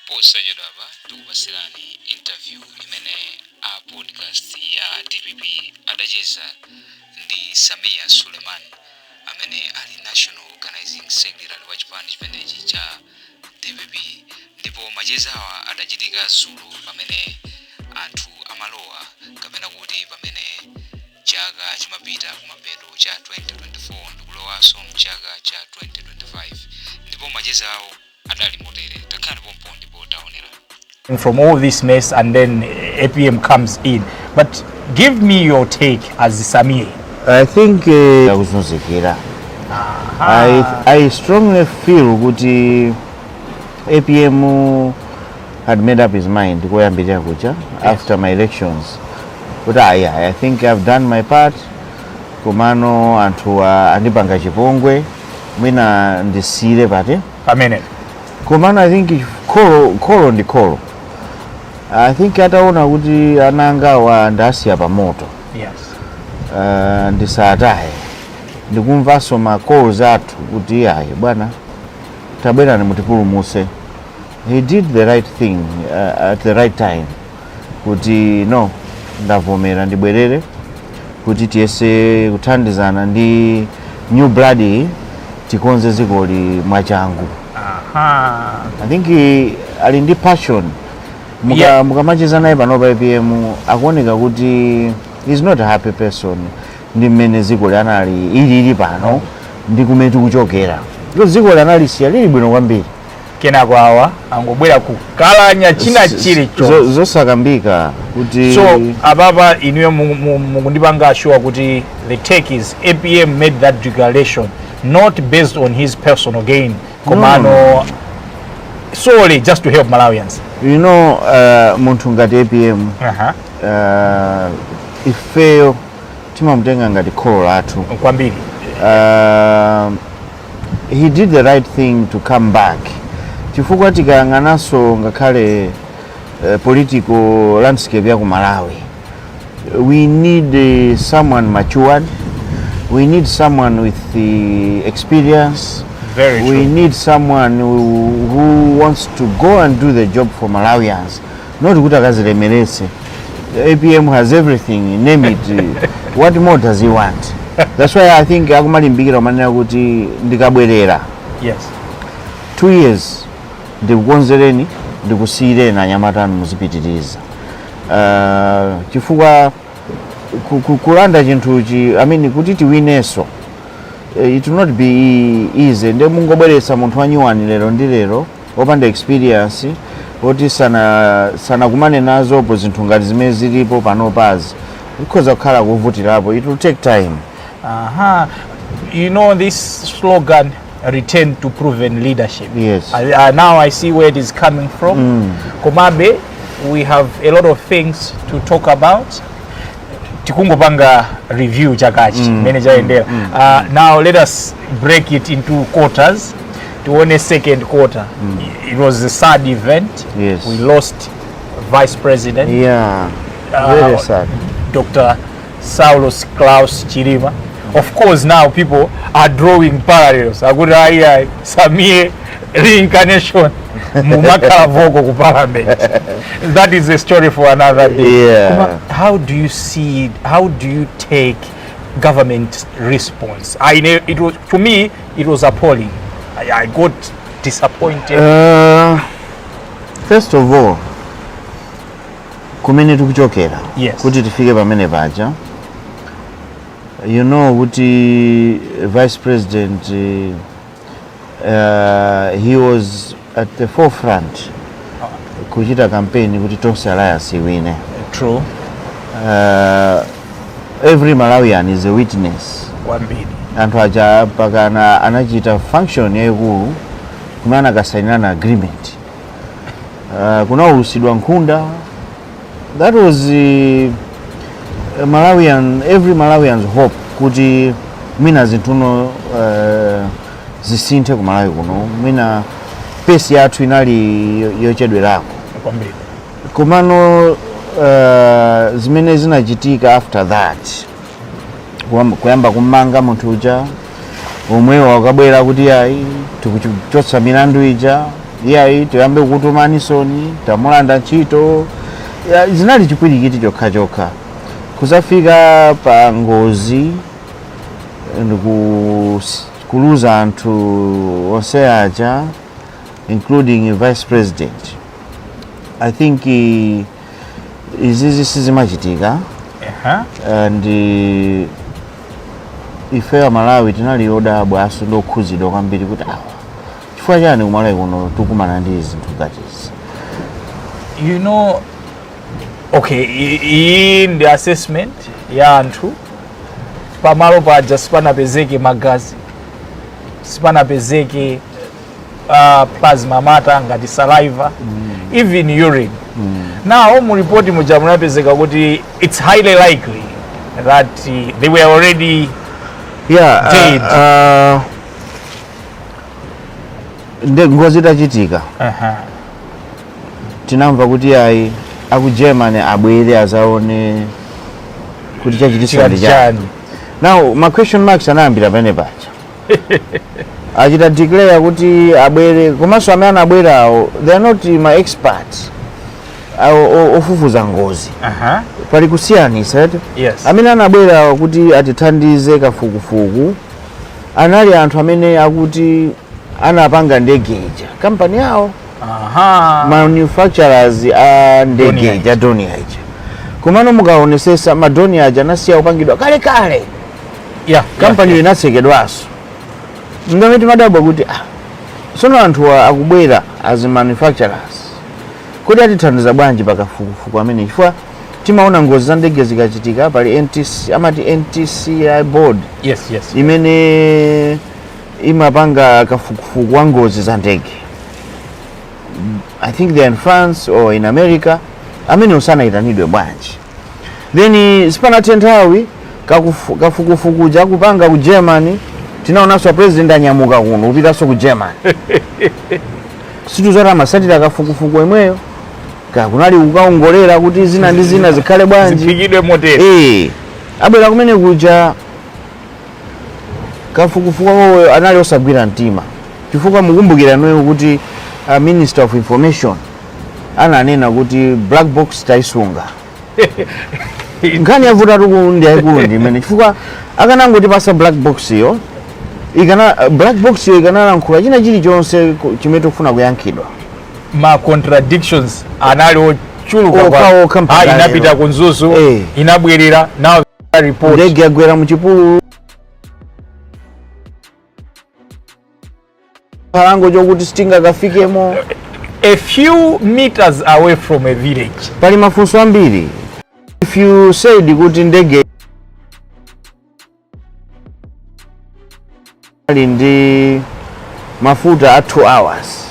Posachedwapa tikupatsirani interview imene a podcast ya DPP adacheza ndi Sameer Suleman, amene ali national organizing secretary wa chipani chimenechi cha DPP. Ndipo machezawa adachitika dzulo pamene anthu amalowa, kapena kuti pamene chaka chimapita kumapeto cha 2024 ndikulowanso mchaka cha 2025. Ndipo machezawo adali motere. Takhalani pompo ndipo taonera. From all this mess, and then APM comes in. But give me your take as Sameer. I think akuzunzikira. I strongly feel kuti APM had made up his mind koyambirira kuja after my elections kuti ayi, I think I've done my part, komano anthu andipanga chipongwe, mwina ndisiyire pati pamene. Komano I think kholo, kholo ndi kholo. I think ataona kuti ana angawa ndasiya pa moto, ndisataye, ndikumvanso ma calls athu kuti ayi bwana, tabwerani mutipulumuse, he did the right thing at the right time kuti no, ndavomera, ndibwerere kuti tiyese kuthandizana ndi new blood iyi, tikonze dzikoli mwachangu. I think ali ndi passion. Mukamacheza naye panopa APM akuoneka kuti he's not a happy person ndi mmene dziko anali ilili pano ndi kumene tikuchokera, because dziko analisiya lili bwino kwambiri. Kenako awa angobwera kukalanya china chilichonse. Zosakambika kuti So apapa inuyo mukundipanga sure kuti the take is APM made that declaration not based on his personal gain, komano solely just to help Malawians. Munthu ngati APM, ifeyo timamutenga ngati kholo lathu. Kwambiri. He did the right thing to come back, chifukwa tikayang'ananso ngakhale political landscape ya ku Malawi, we need someone matured, we need someone with the experience, Very we true. need someone who wants to go and do the job for Malawians, not kuti akazilemeretse. APM has everything, name it. What more does he want? That's why I think akumalimbikira kumanena kuti ndikabwerera 2 years ndikukonzereni, ndikusiyireni anyamata anu muzipitiriza, chifukwa kulanda chinthuchi, I mean, kuti tiwinenso, it will not be easy. Nde mungobweretsa munthu wanyuwani lero ndi lero wopanda experience, woti sana sanakumane nazopo zinthu ngati zimene zilipo panopazi, ikhoza kukhala kuvutirapo. It will take time. Aha. You know this slogan, "Return to proven leadership"? Yes. Now I see where it is coming from. Komabe, we have a lot of things to talk about. Tikungopanga review chakachi mmene chayendera. Now let us break it into quarters. Tione second quarter. It was a sad event. We lost vice president, Very sad. Dr. Saulos Klaus Chilima. Of course, now people are drawing parallels. Akuti ayi ayi, Sameer reincarnation, mumakhala vocal ku parliament. That is a story for another day. Koma, how do you see it? How do you take government response? It was, to me, it was appalling. I got disappointed. First of all, kumene tikuchokera kuti tifike pamene paja, kuti vice president, he was at the forefront kuchita campaign kuti Tonse Alliance iwine. True. Every Malawian is a witness. Kwambiri. Anthu aja pakana anachita function yayikulu kumene anakasainirana agreement, kunaulusidwa nkhunda. That was Malawian, every Malawian's hope kuti mwina zinthuno zisinthe ku Malawi kuno. Mwina pace yathu inali yochedwerako. Kwambiri. Komano zimene zinachitika after that, kuyamba kumanga munthu uja, omwewo akabwera kuti ayi, tikuchotsa milandu ija. Iyayi, tiyambe kukutumanisoni, tamulanda ntchito. Ya, zinali chipwirikiti chokhachokha kuzafika pa ngozi ndikuluza anthu onse aja, including vice president. I think izizi sizimachitika. And ife Amalawi tinali odabwa ndokhuzidwa kwambiri kuti awa chifukwa chani kuMalawi kuno tikumana ndi zinthu ngati izi. Okay, iyi ndi assessment ya anthu. Pamalo paja sipanapezeke magazi, sipanapezeke plasma matter ngati saliva, even urine. Now mu report muja munapezeka kuti it's highly likely that they were already dead. Nde ngozi itachitika, tinamva kuti ayi, aku Germany abwere azaone kuti chachitisa ndi chani. Chani. Now ma question marks anayambira pamene paja achita declare kuti abwere, komanso amene anabwerawo, they are not ma experts ofufuza ngozi. Pali kusiyanisa, eti? Yes. Amene anabwera kuti atithandize kafukufuku anali anthu amene akuti anapanga ndege ija, kampani yawo, manufacturers a ndege Dornier. ija, Dornier ija. Komano mukaonesesa, ma Dornier aja anasiya kupangidwa kale kale. Kampani inatsekedwanso. Ndamene timadabwa kuti ah, sono anthuwa akubwera as manufacturers, kodi atithandiza bwanji pakafukufuku amene? Chifukwa timaona ngozi za ndege zikachitika pali NTC, amati NTCI board, imene imapanga kafukufuku wa ngozi za ndege. I think they are in France or in America. Amene usanayitanidwe bwanji? Then sipanathe nthawi kafukufukuja akupanga ku Germany, tinaonanso president anyamuka kuno kupitanso ku Germany. Situzoti amasatira kafukufuku imweyo kakunali kukaongolera kuti zina ndi zina zikhale bwanji. Ziphikidwe motere. Eh, abwera kumene kuja, kafukufuku wawoyo anali osagwira mtima, chifukwa mukumbukira noyo kuti Minister of Information ananena kuti black box taisunga. Nkhani yavutatu ndi yayikulu ndi imene, chifukwa akanangotipasa black box iyo, ikana black box iyo ikanalankhula china chilichonse chimene tikufuna kuyankhidwa. Ma contradictions anali ochuluka. Okha, okha mpaka Inapita lero. ku Mzuzu, inabwerera, now report. Ndege yagwera muchipululu, nkhalango chokuti sitingakafikemo. A few meters away from a village. Pali mafunso ambiri. If you said kuti ndege ali ndi mafuta a 2 hours,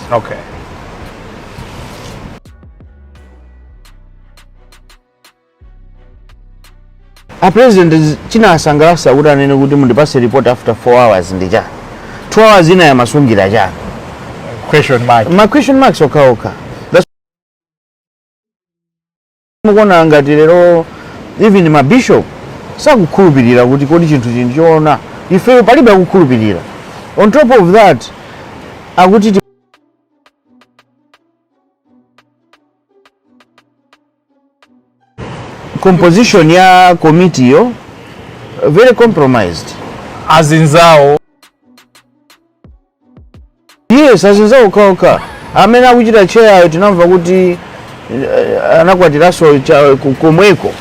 a president chinasangalasa kuti anene kuti mundipase report after 4 hours ndi chani? 2 hours ina yamasungira chani? Question mark. Ma question marks okhaokha. That's mukuona ngati lero even ma bishop sakukhulupirira kuti kodi chinthu chinthu choona. Ifeyo palibe akukhulupirira. On top of that, akuti composition ya committee yo very compromised. Azinzawo. Yes, azinzawo okhaokha. Amene akuchita chair, tinamva kuti anakwatiranso komweko.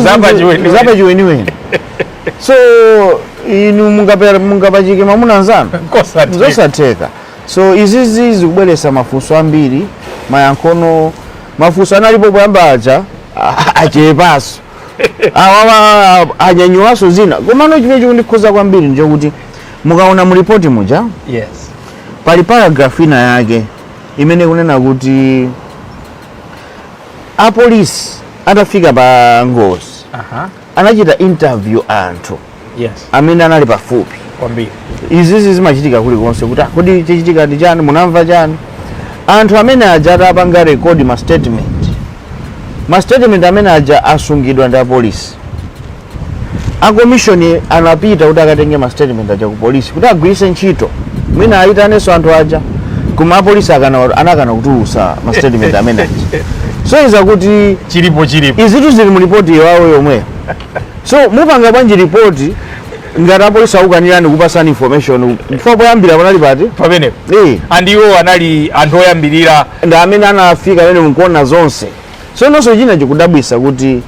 Zapachiweniweni. Zapachiweniweni. So inu mungapachike mwamuna anzanu? Kosatheka. Zosatheka. So izizi zikubweretsa mafunso ambiri, mayankhono mafunso analipo poyamba aja achepanso, awawa anyanyulanso zina. Komano chimene chikundikhuza kwambiri ndichokuti mukaona mu ripoti muja, pali paragraph ina yake imene kunena kuti apolisi atafika pa ngozi anachita interview anthu amene anali pafupi. Kwambiri. Izizi zimachitika kulikonse kuti ah, kodi chichitika ndi chani, munamva chani? Anthu amene aja atapanga record ma statement, ma statement amene aja asungidwa ndi apolisi. A commission anapita kuti akatenge ma statement aja ku polisi kuti agwiritse ntchito, mwina ayitanenso anthu aja. Koma apolisi akana, anakana kutulusa ma statement amene aja. So iza kuti Chilipo chilipo. Izitu zili mu ripoti yawo yomweyo. So mupanga bwanji ripoti ngati apolisi akukanirani kupasani information? Mfo poyambira panali pati? Pamenepo. Eh. And iwo anali anthu oyambirira. Ndi amene anafika amene mukuona zonse. So nonso china chikudabwisa kuti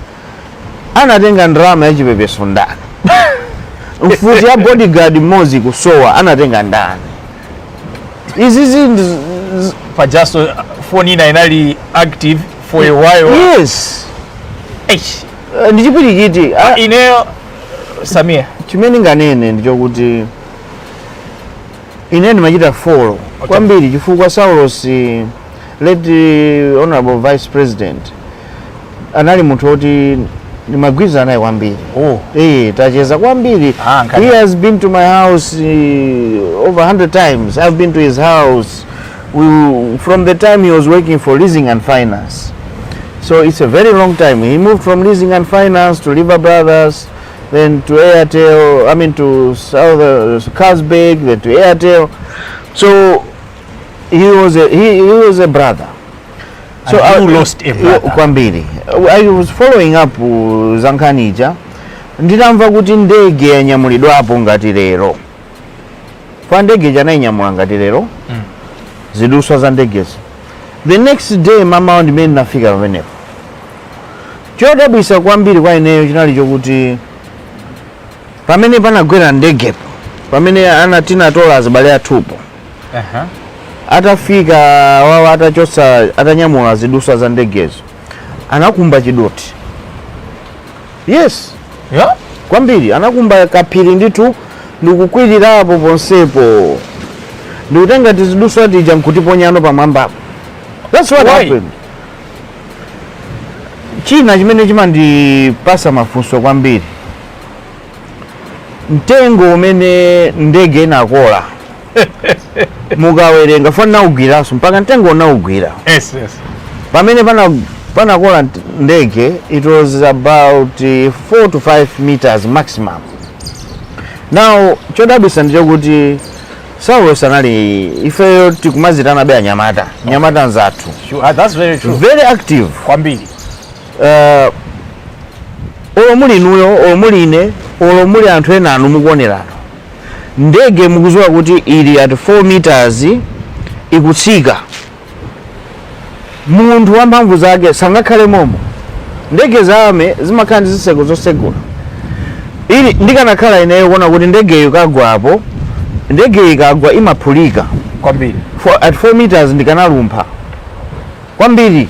anatenga ndalama yachipepeso ndani? Mfuti ya bodyguard mmodzi kusowa, anatenga ndani? Izizi Pajaso phone ina inali active for a while. Yes. Eish. Ndi chipwirikiti. Ineyo, Samia, Chimene nganene ndichokuti ine ndimachita follow kwambiri chifukwa Saulos, late honorable vice president, anali munthu woti ndimagwirizana naye kwambiri. Oh. Eh, tacheza kwambiri. Ah, nkhani. He has been to my house over 100 times. I've been to his house from the time he was working for Leasing and Finance. So it's a very long time. He moved from Leasing and Finance to Lever Brothers, then to Airtel, I mean to South Carlsberg, then to Airtel. So he was a brother. And you lost a brother. Kwambiri. I was following up za nkhani ija. Ndinamva kuti ndege yanyamulidwapo ngati lero, pa ndege ija anayinyamula ngati lero, ziduswa za ndegezo. The next day mamawa ndimene ndinafika pamenepo. Chodabwisa kwambiri kwa ineyo chinali chokuti pamene panagwera ndegepo, pamene ana tinatola azibale athupo, atafika wawo, atachosa, atanyamula ziduswa za ndegezo, anakumba chidoti. Yes. Kwambiri, anakumba kaphiri ndithu, ndikukwirirapo ponsepo, ndikutenga tiziduswa tija nkutiponyano pamwambapo. That's what Why? happened. China chimene chimandipasa mafunso kwambiri, mtengo umene ndege inakola, mukawerenga fana naugwiranso mpaka mtengo unaugwira. Pamene panakola ndege, it was about 4 to 5 meters maximum. Now chodabwisa ndichokuti Saulos anali, ifeyo tikumazitana be anyamata, nyamata nzathu. Sure. Ah, that's very true. Very active. Kwambiri. Olo muli inuyo, olo muli ine, olo muli anthu ena anu mukuonerano ndege, mukuziwa kuti ili at 4 meters ikutsika, munthu wamphamvu zake sangakhale momo. Ndege zame zimakhala ndi zitseko zosegula. Ili ndikanakhala ineyo kuona kuti ndegeyo ikagwapo, ndege ikagwa imaphulika. Kwambiri. At 4 meters ndikanalumpha kwambiri.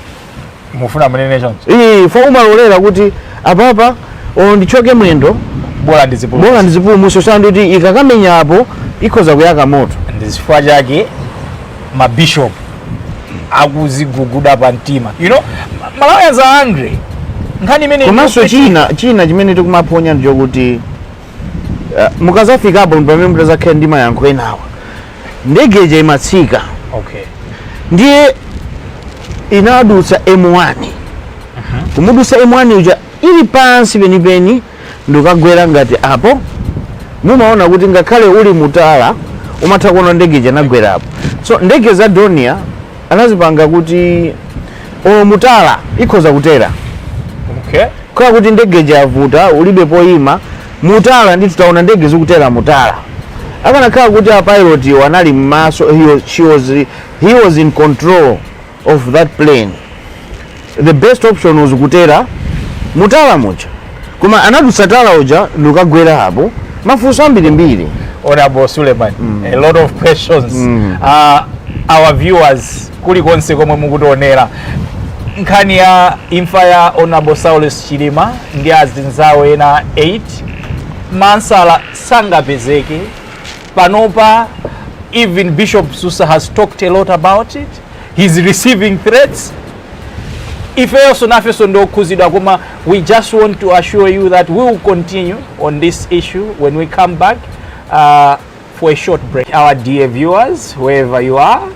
Mufuna munene choncho? Iyi fo umalolera kuti apapa olo ndichoke mwendo, bola ndizipulumutse. Bola ndizipulumutse, kuti ikakamenyapo ikhoza kuyaka moto. Ndi chifukwa chake mabishop akuziguguda pa mtima. Malawians are angry. Nkhani imene Komanso china chimene tikumaphonya ndichokuti mukazafikapo pamene mutazakhale ndi mayankho enawa, ndege ija imatsika, ndiye inadutsa M1, kumudutsa M1 uja ili pansi penipeni, ndikagwera ngati apo. Mumaona kuti ngakhale uli mutala umatha kuona ndege ija inagwerapo. So ndege za Dornier anazipanga kuti olo mutala ikhoza kutera. Khala kuti ndege ija yavuta, ulibe poyima, mutala ndithu taona ndege zikutera mutala. Akanakhala kuti a pilot anali m'maso, he was in control of that plane, the best option was kutera mutala muja, koma anadutsa tala uja ndikagwera apo. Mafunso ambirimbiri. Honorable Suleiman, a lot of questions. Our viewers kulikonse komwe mukutionera, nkhani ya imfa ya Honorable Saulus Chilima ndi azinzawo ena 8, ma answer sangapezeke panopa. Even Bishop Susa has talked a lot about it. He's receiving threats. Ifeyonso nafenso ndiokhuzidwa, koma we just want to assure you that we will continue on this issue when we come back for a short break. Our dear viewers, wherever you are,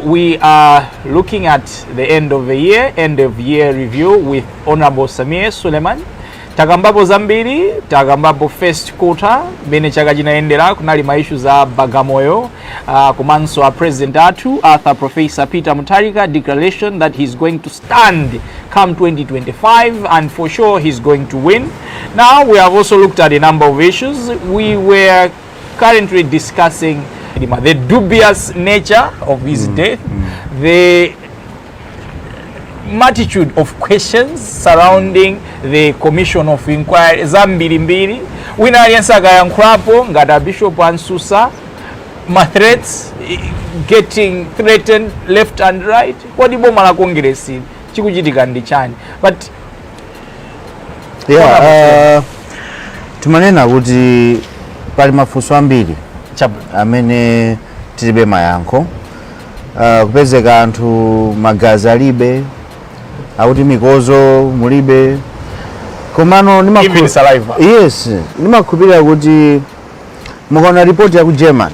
we are looking at the end of the year, end of year review with Honorable Sameer Suleman. Takambapo zambiri. Takambapo first quarter mmene chaka chinayendera, kunali ma issues a Bagamoyo, komanso a president athu Arthur Professor Peter Mutharika declaration that he's going to stand come 2025, and for sure he's going to win. Now we have also looked at a number of issues. We were currently discussing the dubious nature of his death, the multitude of questions surrounding the commission of inquiry, zambirimbiri. Wina aliyense akayankhulapo ngati a Bishop Ansusa, ma threats, getting threatened left and right. Kodi boma la Congress chikuchitika ndi chani? But Yeah, timanena kuti pali mafunso ambiri amene tilibe mayankho. Kupezeka anthu magazi alibe, akuti mikozo mulibe, komano Even saliva. Yes, ndimakhulupirira kuti mukaona ripoti ya ku German,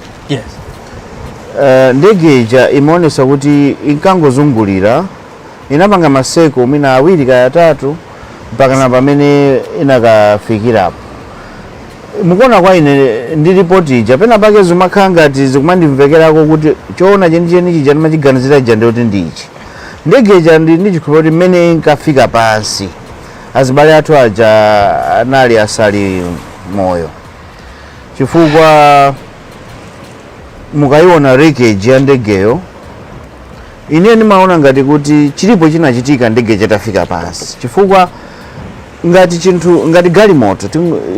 ndege ija imaonesa kuti inkangozungulira, inapanga ma circle mwina awiri kaya atatu mpaka pamene inakafikirapo. Mukuona kwa ine ndi ripoti ija, pena pake zimakhala ngati zikumandimvekerako kuti choona chenicheni chija ndimachiganizira ija ndiyoti ndichi ndege ija ndi chikhulupiriro kuti mmene inkafika pansi azibale athu aja anali asali moyo, chifukwa mukayiona wreckage ya ndegeyo, ine ndimaona ngati kuti chilipo chinachitika ndege chatafika pansi, chifukwa ngati chinthu ngati galimoto,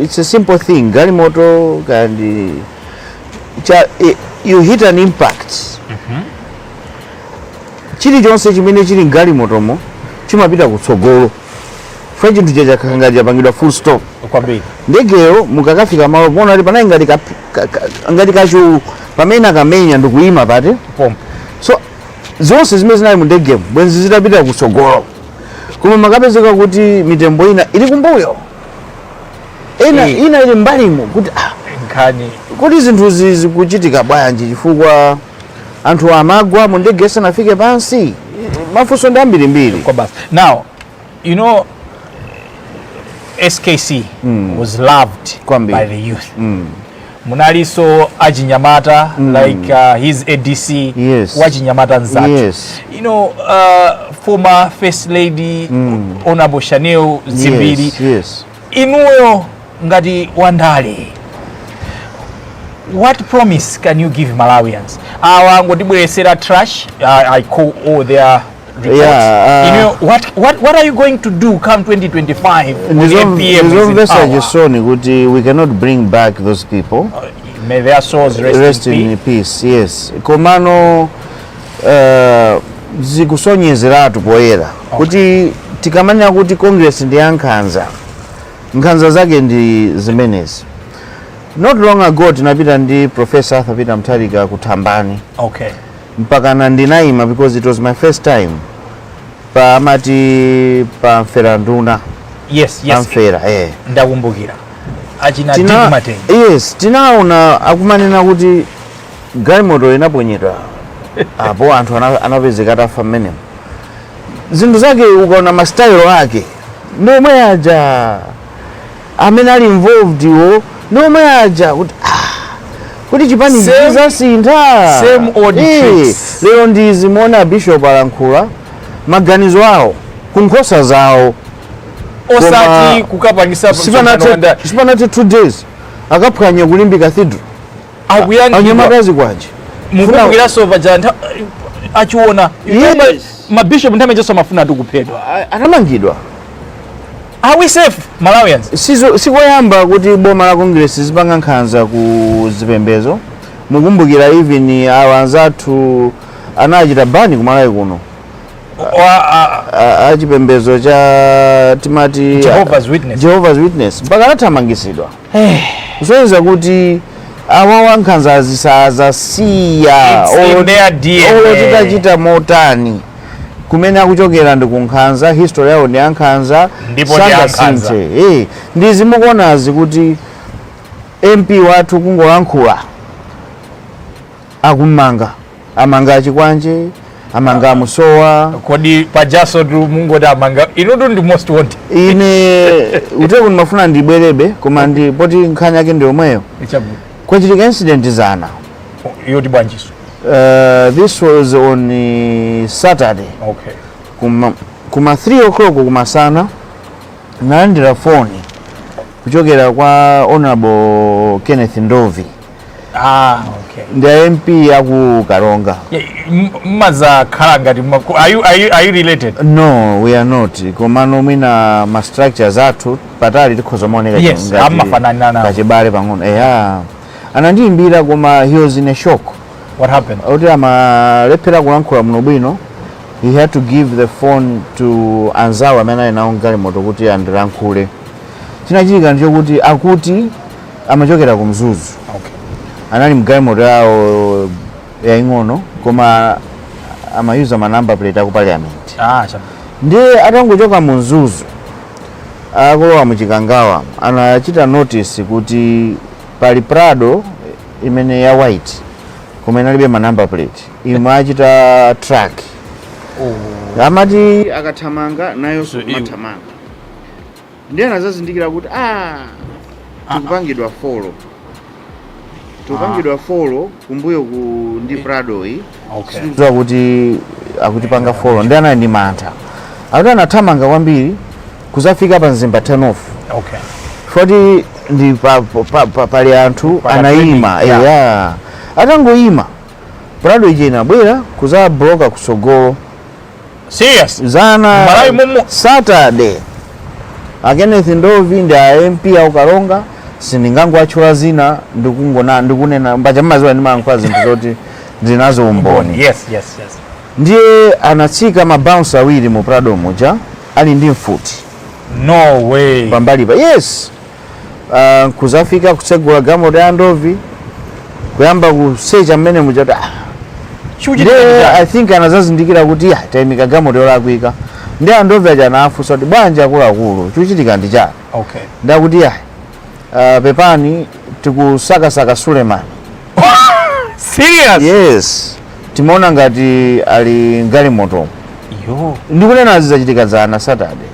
it's a simple thing, galimoto kandi cha you hit an impact, chilichonse chimene chili mgalimotomo chimapita kutsogolo chifukwa chinthu chachakhala ngati chapangidwa full stop. Kwambiri. Ndegeyo mukakafika malo muona kuti panali ngati ngati kachulu pamene akamenya ndikuyima pate pompo. So zonse zimene zinali mu ndegemo bwenzi zitapita kutsogolo, koma makapezeka kuti mitembo ina ili kumbuyo, ina ina ili mbalimo kuti ah, nkhani kuti zinthuzi zikuchitika bwanji, chifukwa anthu amagwa mu ndege isanafike pansi? Mafunso ndi ambirimbiri. Kwa basi. Now, SKC was loved Kwambiri. by the youth. Munalinso achinyamata like his ADC wachinyamata nzathu, former first lady, Honorable Shanil Dzimbiri. Inuyo ngati wandale, what promise can you give Malawians? Awa ngotibweresera trash. I call all their reports. Yeah, What are you going to do come 2025 when APM is in Ndizomvetsa power? Chisoni kuti we cannot bring back those people. May their souls rest, rest in in peace. Peace, yes. Komano zikusonyezeratu poyera kuti tikamanena kuti Congress ndi yankhanza, nkhanza zake ndi zimenezi. Not long ago tinapita ndi Professor Arthur Peter Mutharika ku Thambani, mpakana ndinayima because it was my first time pa amati pa mferanduna. Pamfera, eh. Ndakumbukira achina Dick. Yes, tinaona akumanena kuti galimoto inaponyedwa apo, anthu anapezeka atafa mmenemo. Zinthu zake ukaona ma style ake ndi omwe aja, amene ali involved iwo ndi omwe aja, kuti ah, kuti chipani chizasintha? Same old tricks. Lero ndizi muona bishop alankhula maganizo awo ku nkhosa zawo. Osati kukapangisa Sipanathe 2 days akaphwanya ku Limbe Cathedral. Akuyankhidwa. Anyamatazi kwanje. Mukumbukiranso paja achiona mabishop nthawi imenso amafuna tikuphedwa. Anamangidwa. Are we safe, Malawians? Sikoyamba kuti boma la Congress zipanga nkhanza ku zipembezo. Mukumbukira even awa anzathu anachita ban kumalawi kuno, achipembezo cha timati Jehovah's Witness. Jehovah's Witness, mpaka anathamangisidwa, kusonyeza kuti awawa nkhanza zisazasiya. It's in their DNA. Olo titachita motani, kumene akuchokera ndi kunkhanza, history yawo ndi ankhanza. Ndipo ndi ankhanza. Sangasinthe. Ndizi mukuonazi kuti MP wathu kungolankhula akummanga, amanga achikwanje. Amanga amusowa. Kodi pajaso tu mungoti amanga inutu ndi most wanted? Ine uteko ndimafuna ndibwerebe, koma ndi poti nkhani yake ndi yomweyo. Ichabwino. Kwachitika incident zana. Yoti bwanjiso? This was on Saturday. Kuma 3 o'clock kumasana nalandira foni kuchokera kwa Honorable Kenneth Ndovi. Ah, okay. Ndi a MP aku Karonga. Yeah, mmazakhala ngati are you related? No, we are not, komano mwina ma structures athu patali tikhoza maoneka ngati Amafanana nawo. Kachibale pang'ono, eya. Anandiyimbira koma he was in a shock. What happened? Kuti amalephera kulankhula muno bwino. He had to give the phone to anzawo amene ali nawo mgalimoto kuti andilankhule. Chinachitika ndichokuti akuti amachokera ku Mzuzu. Anali mgalimoto yawo yaying'ono koma amayuza ma number plate aku Parliament. Ah, chabwino. Ndiye atangochoka mu Mzuzu akulowa muchikangawa, anachita notice kuti pali Prado imene ya white koma inalibe ma number plate, imwe achita track. Oh. Amati akathamanga nayonso So, kumathamanga. Ndiye anazazindikira kuti, ah, tikupangidwa follow, tikupangidwa follow kumbuyo ku ndi Prado iyi. Sikudziwa kuti akutipanga follow. Ndi anali ndi mantha, akuti anathamanga kwambiri kuzafika pa Mzimba turn off. Foti ndi pali anthu anayima. Training, yeah. Yeah. Atangoyima, Prado ija inabwera kuzabloka kusogolo. Serious? Zana. Malawi mumu? Saturday. A Kenneth Ndovi ndi a MP au Karonga, sindingangoatchula zina, ndikungona ndikunena mbacha mmaziwa ndimayankhula zinthu zoti ndinazo umboni. Ndiye anatsika ma bouncer awiri mu Prado muja ali ndi mfuti. No way. Pambalipa, yes. Kuzafika kutsegula galimoto ya Ndovi, kuyamba kusecha mmene muja kuti, ah, Chikuchitika ndiye ndi chani? I think anazazindikira kuti ya tayimika galimoto yolakwika. Ndi andovi aja anafunsa kuti, "Bwanji akuluakulu, chikuchitika ndi chani?" Ndakuti, "Ya, pepani, tikusakasaka Suleiman." Serious? Yes, timaona ngati ali galimoto. Yo. Ndikunena zizachitika dzana, Saturday.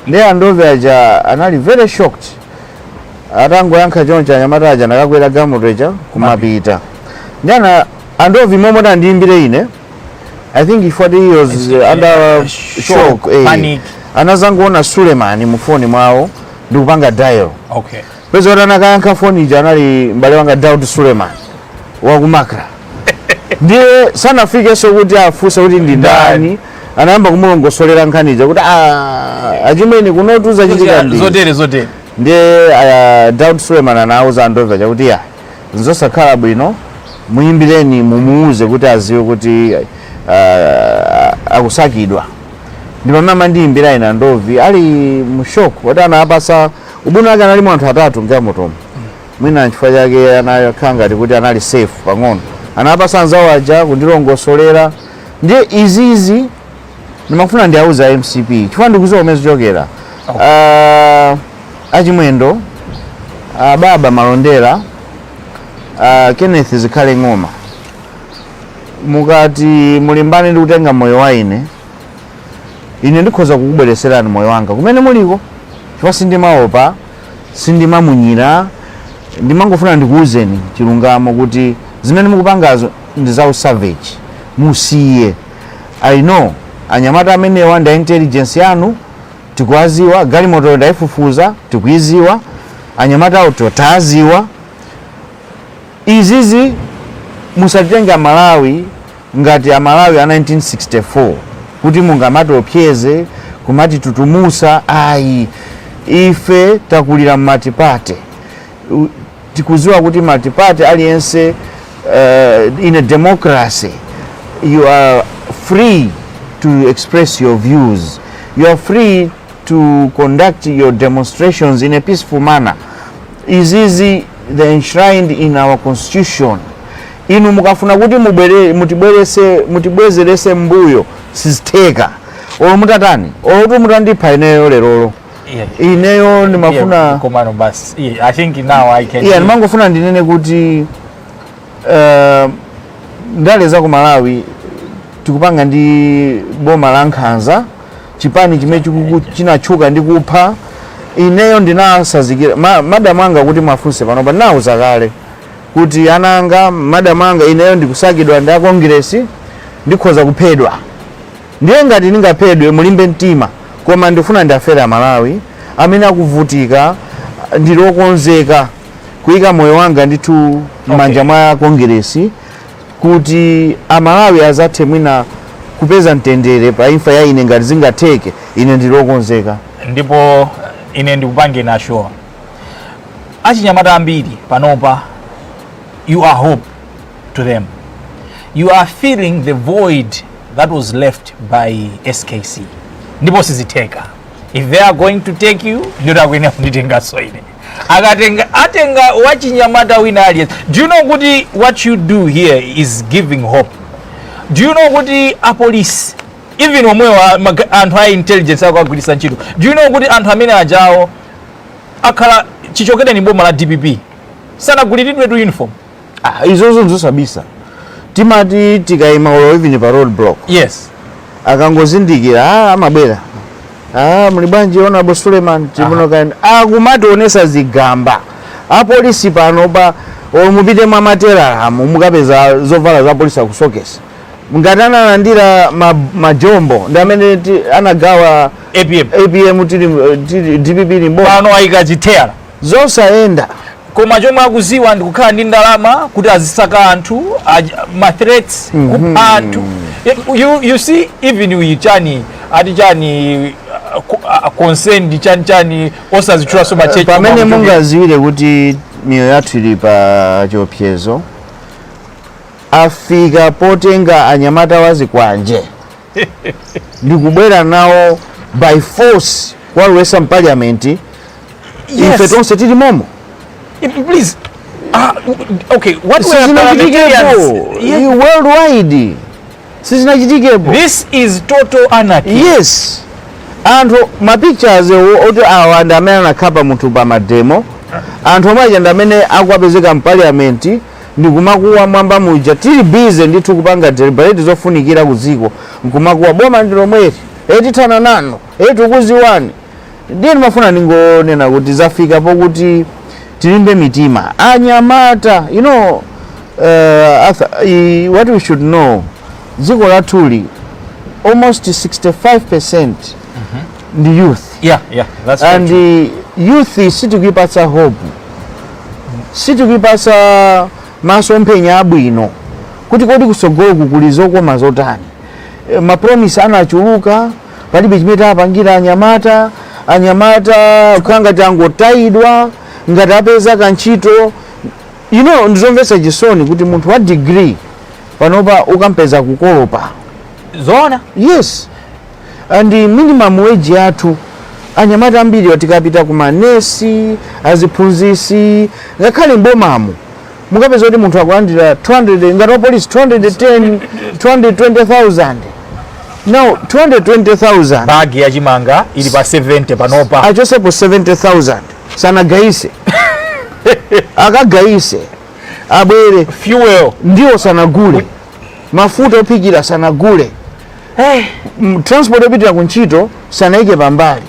Ndi andovi aja anali very shocked. Atangoyankha choncho, anyamata aja nakakwera galimoto ija kumapita. Ndi ana andovi momwe andiyimbire ine, I think if he was under shock, shock, panic. Anazangoona Suleiman mu foni mwawo ndikupanga dial. Peza kuti anakayankha foni ija anali m'bale wanga Daud Suleiman wakumakra. Ndiye sanafikenso kuti afunse kuti ndi ndani, anayamba kumulongosolera nkhani ija kuti, "Ah, achimwene, kunotu zachitika ndi Zotere zotere. Ndiye Daud Suleiman anauza andova chakuti, "Ya, nzosakhala bwino, muyimbireni mumuuze kuti aziwe kuti akusakidwa." Ndi pamene amandiyimbira ine andovi ali mu shock, kuti anapasa ubwino wake analimo anthu atatu mgalimotomo, mwina nchifukwa chake anakhala ngati kuti anali safe pang'ono. Anapasa anzawo aja kundilongosolera. Ndiye izizi ndimafuna ndiauza MCP chifukwa ndikuziwa kumene zichokera. Achimwendo, Baba Malondera, Kenneth Zikhale Ng'oma, mukati mulimbane ndi kutenga moyo wa ine, ine ndikhoza kukubwereserani moyo wanga kumene muliko, chifukwa sindimaopa, sindimamunyira. Ndimangofuna ndikuwuzeni chilungamo kuti zimene mukupangazo ndi za usavage, musiye. I know anyamata amenewa ndi a intelligence yanu, tikuwaziwa. Galimoto ndayifufuza, tikuiziwa. Anyamata awo taziwa. Izizi musatitenge Amalawi ngati Amalawi a 1964 kuti mungamatiopseze, kumati tutumusa, ayi. Ife takulira mmatipate. Tikuziwa kuti multiparty aliyense, in a democracy you are free to express your views, you are free to conduct your demonstrations in a peaceful manner. Izizi they enshrined in our constitution. Inu mukafuna kuti mubwere mutibwerese mutibwezerese mbuyo, sizitheka. Olo mutatani, olo kuti mutandipha ineyo lerolo, ineyo ndimafuna Yeah, komano basi, yeah, I think now I can Yeah, ndimangofuna ndinene kuti ndale za ku Malawi Tikupanga ndi boma la nkhanza, chipani chimene chinatchuka ndi kupha. Ineyo ndinasazikira madamu anga kuti mwafunse panopa, ndinawuza kale kuti ana anga, madamu anga, ineyo ndikusakidwa ndi akongiresi, ndikhoza kuphedwa. Ndiye ngati ndingaphedwe, mulimbe mtima, koma ndifuna ndafera Amalawi amene akuvutika. Ndili okonzeka kuyika moyo wanga ndithu m'manja mwa Kongiresi kuti Amalawi azathe mwina kupeza mtendere pa imfa ya ine. Ngati zingatheke, ine ndili okonzeka. Ndipo ine ndikupange nasure achinyamata ambiri panopa, you are hope to them. You are filling the void that was left by SKC. Ndipo sizitheka. If they are going to take you, ndito akuyenera kunditenganso ine. Akatenga, atenga wachinyamata wina aliyense. Do you know kuti what you do here is giving hope? Do you know kuti apolisi, even omwewa anthu a intelligence akagwiritsa ntchito, do you know kuti anthu amene ajawo akhala chichokereni boma la DPP sanaguliridwe tu uniform? Ah, izozo nzosabisa. Timati tikayima ulo even pa road block, akangozindikira, ah, amabwera, "Ah, muli bwanji, Honorable Suleiman?" Timuno akumationesa zigamba apolisi pano pa. Olo mupite mwa materalamu, mukapeza zovala za polisi akusokesa. Ngati analandira majombo ndi amene anagawa APM. APM tili DPP ni mboma. Pano ayika chithera. Zosayenda. Koma chomwe akuziwa ndikukhala ndi ndalama kuti azisaka anthu, ma threats, kupha anthu. You see, even uyi chani, ati chani, concerned chani chani, osazitchulaso machechi. Pamene mungaziwire kuti miyoyo yathu ili pa chiopsezo, afika potenga anyamata wazikwanje ndikubwera nawo by force kuwalowesa mparliament, ife tonse tili momo. Please, okay, what were Sizinachitikepo. parliamentarians? Yeah. Worldwide sizinachitikepo. This is total anarchy. Yes, anthu ma pictures oti awa ndi amene anakhapa munthu pa mademo, anthu omwe aja ndi amene akuwapezeka mparliament ndikumakuwa mwamba muja. Tili busy ndithu kupanga deliberate zofunikira ku dziko, nkumakuwa, "Boma ndi lomweri, tithana nanu, tikuziwani." Ndiye ndimafuna ndingonena kuti zafika pokuti tilimbe mitima, anyamata. Arthur, what we should know, dziko lathuli almost 65% ndi youth. Yeah, that's And very true. the youth sitikuipatsa hope, sitikuipatsa masomphenya abwino kuti kodi kusogoloku kuli zokoma zotani. Ma promise anachuluka, palibe chimene tapangira anyamata. Anyamata kukhala ngati angotayidwa, ngati apeza kantchito. Ndizomvetsa chisoni kuti munthu wa degree panopa ukampeza kukolopa. Zoona. Yes, and minimum wage yathu, anyamata ambiri tikapita ku manesi, aziphunzisi, ngakhale mbomamo, mukapeza kuti munthu akulandira 200, ngati wa police 210, 220,000. Now 220,000, Bagi yachimanga ili pa 70 panopa. Achosepo 70,000, sanagayise, akagayise abwere. Fuel. Ndiwo sanagule, mafuta ophikira sanagule, transport yopitira kuntchito sanayike pambali,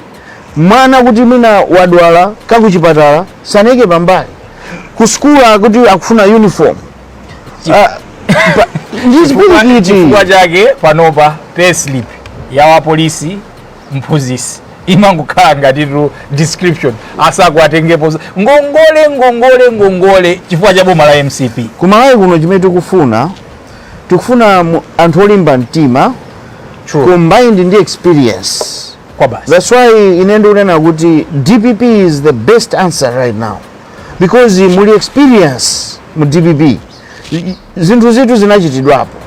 mwana kuti mwina wadwala kakuchipatala sanayike pambali, ku sukulu kuti akufuna uniform. Ah, ndi chipwirikiti. Chifukwa chake panopa payslip ya wapolisi, mphunzisi imangokhala ngatitu description, asakuatengepo ngongole, ngongole, ngongole, chifukwa cha boma la MCP. Kumalawi kuno chimene tikufuna, tikufuna anthu olimba mtima combined ndi experience. Kwa basi. That's why ine ndikunena kuti DPP is the best answer right now, because muli experience mu DPP. Zinthu zithu zinachitidwapo.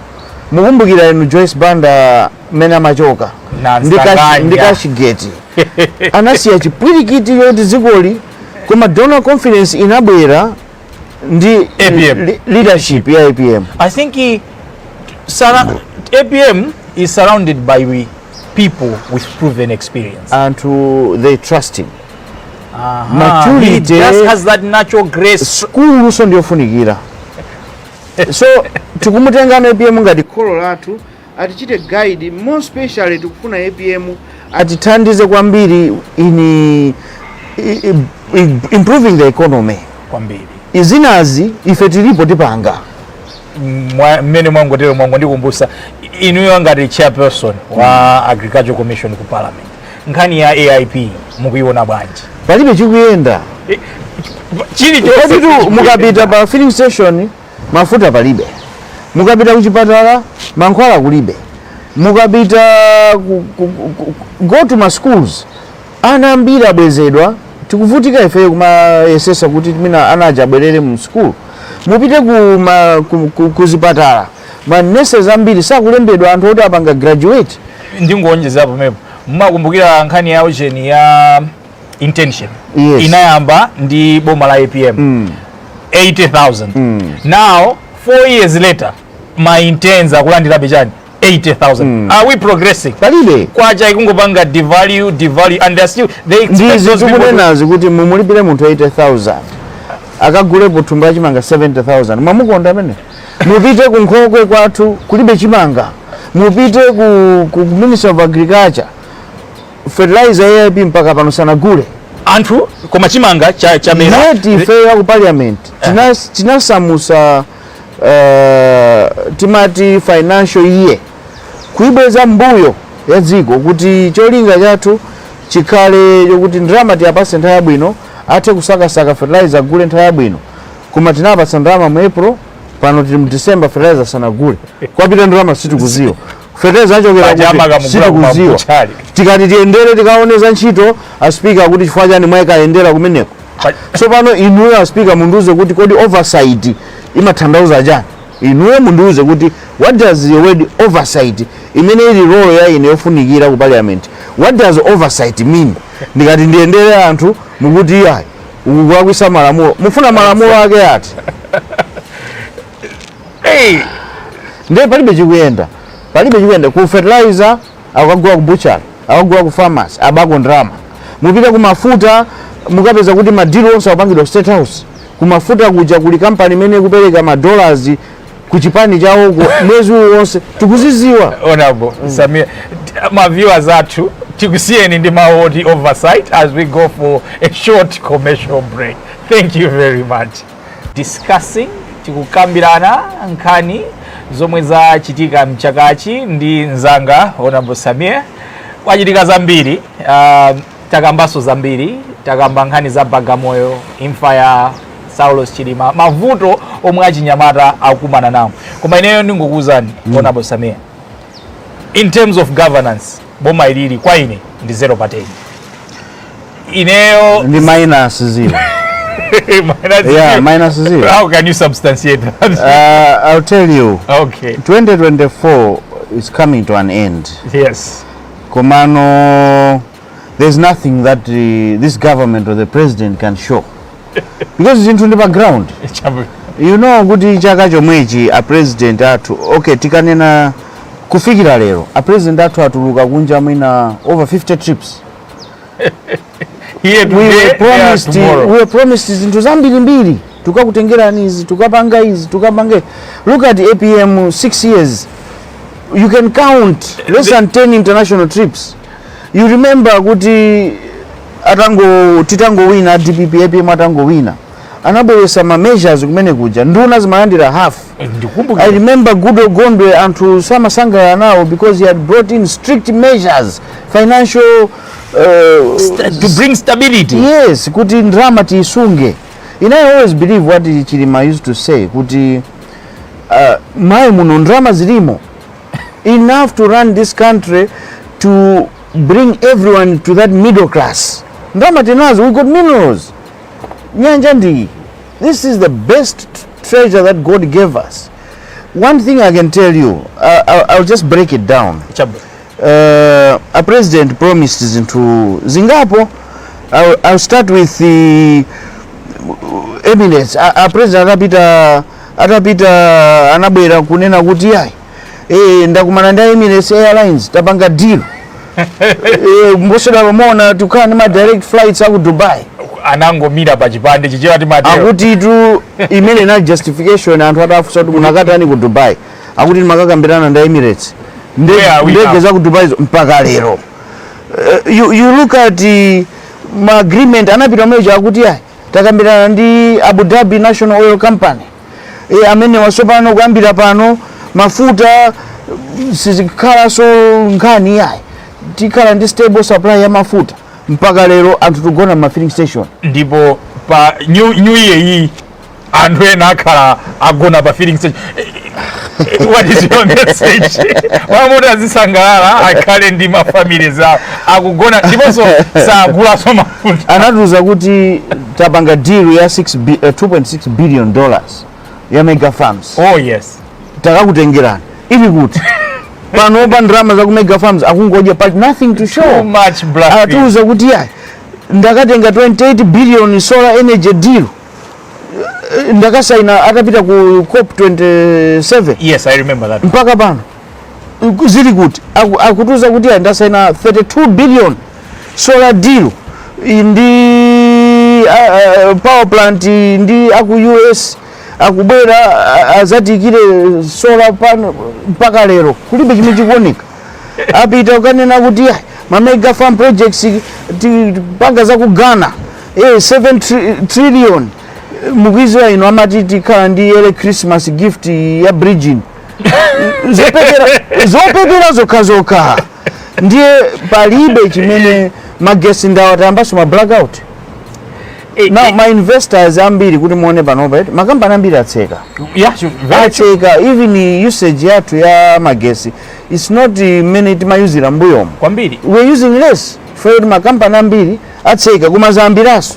Mukumbukira inu Joyce Banda mmene amachoka Na ndi Nsanganya. Cashgate, anasiya chipwirikiti yoti dzikoli, koma donor confidence inabwera ndi APM. Leadership ya APM. I think APM is surrounded by people with proven experience. Anthu, they trust him. Aha. Maturity. He just has that natural grace. Sukuluso ndiyofunikira, so tikumutengano APM ngati kholo lathu. Atichite guide. More specially, tikufuna APM atithandize kwambiri in improving the economy. Kwambiri. Izinazi ife tilipo, tipanga. Mmene mwangotero, mwangondikumbusa, inuyo ngati chairperson wa Agriculture Commission ku Parliament, nkhani ya AIP mukuiona bwanji? Palibe chikuyenda. Chilichonse. Koditu mukapita pa filling station, mafuta palibe. Mukapita kuchipatala, mankhwala kulibe. Mukapita go to ma schools, ana ambiri abwezedwa. Tikuvutika ifeyo kumayesesa kuti mina ana aja abwerere mu school. Mupite ku zipatala, ma nurses ambiri sakulembedwa, anthu oti apanga graduate. Ndingonjeza pamenepo, mmakumbukira nkhani ya ujeni ya internship? Yes. Inayamba ndi boma la APM, 80,000. Now 4 years later, ma interns akulandirabe chani? 80,000. Are we progressing? Palibe. Kwacha ikungopanga devalue, devalue, and they're still, they expect Ndizi those people to, tikunenazi kuti mumulipire munthu 80,000 akagulepo thumba la chimanga 70,000, mwamukonda amene? Mupite ku Nkhokwe kwathu, kulibe chimanga. Mupite ku Ministry of Agriculture, fertilizer AIP mpaka pano sanagule. Anthu koma chimanga chamera. Yet ifeyo ku Parliament tinasamusa timati financial year, kuibweza mbuyo ya dziko, kuti cholinga chathu chikhale chokuti ndalama tiyapase nthawi yabwino, athe kusakasaka fertilizer, agule nthawi yabwino. Koma tinapatsa ndalama mu April, pano tili mu December, fertilizer sanagule. Kwapita ndalama sitikuziwa, fertilizer achokera Pachama kuti kamugula. sitikuziwa. Kumabuchali. Tikati tiyendere, tikaone za ntchito, a Speaker kuti chifukwa chani mwayikayendera kumeneko? Tsopano inuyo a Speaker mundiuze kuti kodi oversight imatanthauza chani? Inuyo mundiuze kuti what does the word oversight, imene ili role ya ine yofunikira ku Parliament, what does oversight mean? Ndikati ndiyendere anthu, mukuti iyayi, ukulakwisa malamulo. Mufuna malamulo ake ati? Hey! Ndiye palibe chikuyenda, palibe chikuyenda. Ku fertilizer akagula ku butchery, akagula ku pharmacy, abako ndalama. Mupite ku mafuta, mukapeza kuti ma deal onse akupangidwa ku State House. Ku mafuta kuja kuli kampani imene ikupereka ma dollars ku chipani chawoko mwezi uliwonse, tikuziziwa. Honorable Samia, ma viewers athu, tikusiyeni ndi mawu oti oversight as we go for a short commercial break. Thank you very much. Discussing, tikukambirana nkhani zomwe zachitika mchakachi ndi mzanga Honorable Samia. Kwachitika zambiri, takambanso zambiri. Takamba nkhani za Bagamoyo, imfa ya Saulos Chilima, mavuto omwe achinyamata akukumana nawo. Koma ineyo ndingokuwuzani, Honorable Samia, in terms of governance, boma ilili kwa ine ndi 0 pa 10 ineyo. Ndi minus zero. Minus Yeah, zero. Minus zero. How can you substantiate that? I'll tell you. Okay. 2024 is coming to an end. Komano there's nothing that this government or the president can show because zinthu ndi pa ground. Kuti chaka chomwechi a president athu, okay, tikanena kufikira lero, a president athu atuluka kunja mwina over 50 trips. Here We today, were there promised, tomorrow. we were promised zinthu zambirimbiri, tukakutengerani izi, tukapanga izi, tukapanga izi. Look at APM, 6 years, you can count less than 10 international trips. You remember kuti atango titangowina DPP, APM atangowina, anabweretsa ma measures kumene kuja, nduna zimalandira half. Ndikumbukira. I remember Goodall Gondwe, anthu samasangalala nawo because he had brought in strict measures, financial To bring stability. Yes, kuti ndalama tiisunge. And I always believe what Chilima used to say kuti mayi muno ndalama zilimo enough to run this country, to bring everyone to that middle class. Ndalama tinazo, we got minerals, nyanja ndi, this is the best treasure that God gave us. One thing I can tell you, I'll just break it down. Chabwe. A president promised zinthu zingapo. I'll start with the Emirates. A president atapita anabwera kunena kuti yayi, ndakumana ndi Emirates Airlines, tapanga deal, mbosera pamona tikukhala ndi ma direct flights aku Dubai. Anangomira pa chipande, Chichewa timatero. Akuti tu imene inali justification, anthu atafunsa kuti munakatani ku Dubai, akuti timakakambirana ndi Emirates. Where are we Ndege now? za ku Dubai mpaka lero. You look at ma agreement anapita meja akuti ayi, takambirana ndi Abu Dhabi National Oil Company, amene wasopano kuyambira pano mafuta sizikhalanso nkhani yayi, tikhala ndi stable supply ya mafuta. Mpaka lero anthu tugona ma filling station. Ndipo pa new year iyi anthu ena akhala agona pa filling station. What is your message? Wamuti azisangalala, akhale ndi ma family zawo, akugona ndiponso sagulanso mafuta. Anatiuza kuti tapanga deal ya $2.6 billion ya mega farms. Oh yes. Takakutengerani, ili kuti panopa ndalama za ku mega farms akungodya, but nothing to show. Too much bluffing. Atiuza kuti yayi, ndakatenga 28 billion solar energy deal, ndakasaina atapita ku COP 27. Yes, I remember that. Mpaka pano zili kuti? Akutiuza kuti yayi, ndasaina 32 billion solar deal ndi power plant ndi aku US, akubwera azatikire solar pano. Mpaka lero kulibe chimene chikuoneka. Apita ukanena kuti yayi, ma mega farm projects tipanga za ku Ghana, 7 trillion. Mukuiziwa ino, amati tikhala ndi early Christmas gift ya bridging. Zopepera zopepera zokha zokha. Ndiye palibe chimene. Magesi ndawo tayambanso ma blackout. Now ma investors ambiri, kuti muone panopa eti, makampani ambiri atseka. Yeah, sure. Very true. Atseka. Even usage yathu ya magesi, it's not mmene timayuzira mbuyomo. Kwambiri. We're using less for kuti makampani ambiri atseka, koma zayambiranso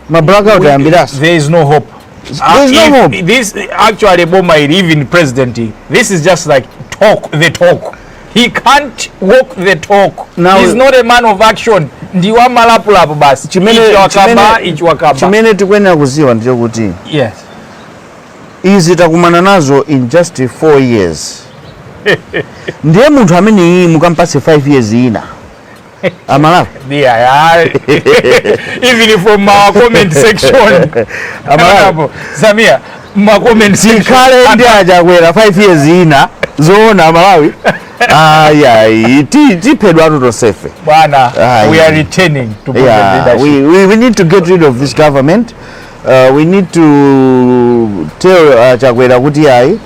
ma blackout, ayambiranso. There is no hope. There is no If hope. This actually boma ili, even president, this is just like talk the talk. He can't walk the talk. He's not a man of action. Ndi wa malapulapu basi. Ichi wakaba, ichi wakaba. Chimene tikuyenera kuziwa ndicho kuti izi takumana nazo in just 4 years. Ndiye munthu amene iyi mukampatse 5 years ina, Amalawi? Yeah. Even from our comment section. Amalawi. Samia, ma comment section. Tikhale ndi aChakwera 5 years ina zoona, Amalawi? Ayayi, tiphedwa atu tonsefe. Bwana, Aye. we are returning to present leadership. We need to get rid of this government. We need to tell Chakwera kuti ayi,